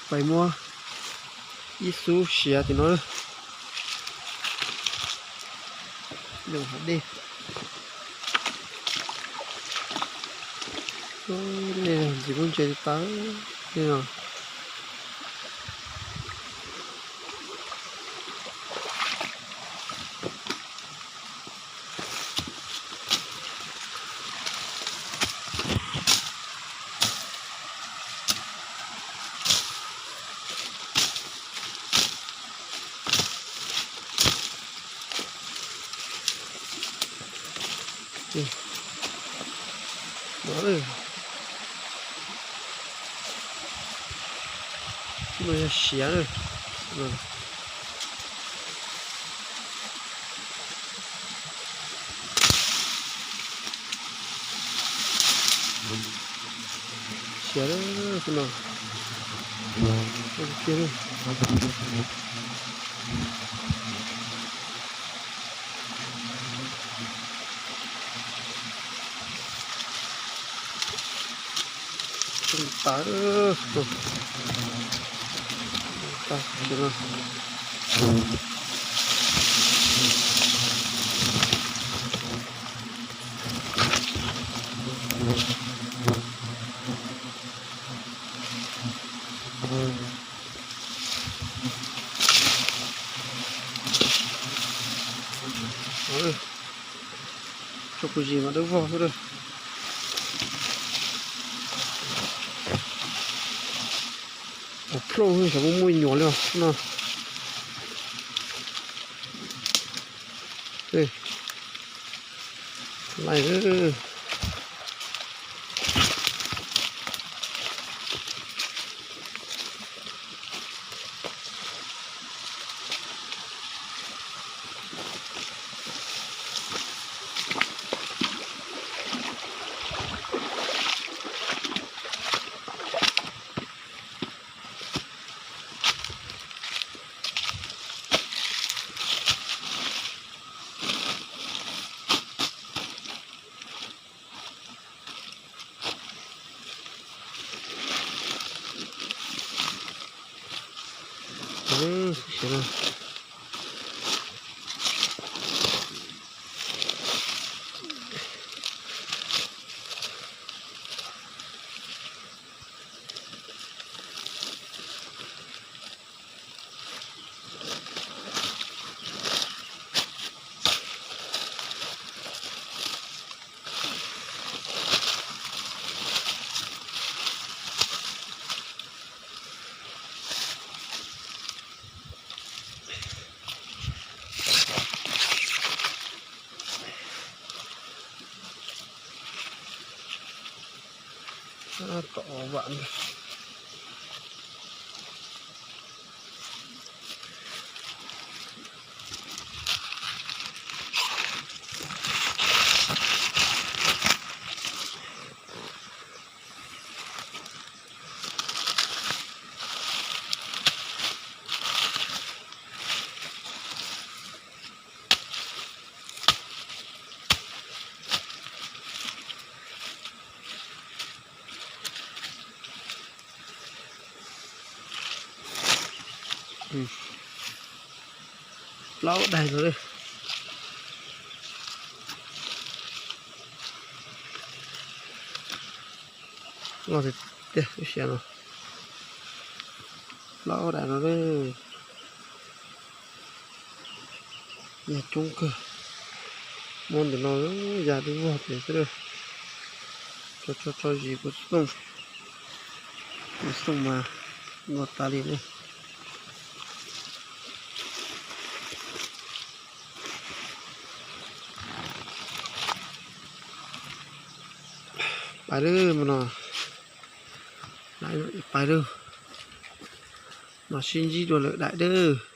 Pais muab ib xub siav tim no. Dej ntxim pub ntse tas li no. Siav na. Siav na, no. Kiag na. Tawv, tawv. Tso kuv zis mas dawb vog xwb. Ua plauj xyov muaj muaj nyuam li os no. Laij. Tom vam ntag. Plaub daim no. Loj tiag tiag lub siav no. Plaub daim no. Yag coob kawg. Muab ntawm no ya dub vog pem xwb. Tso tso tso zis kuv xoo. Kuv xoo mas npau tas li ne. Pais lawm mas no. Pais lawm. Mas sib ntsib dua lwm daim dawb.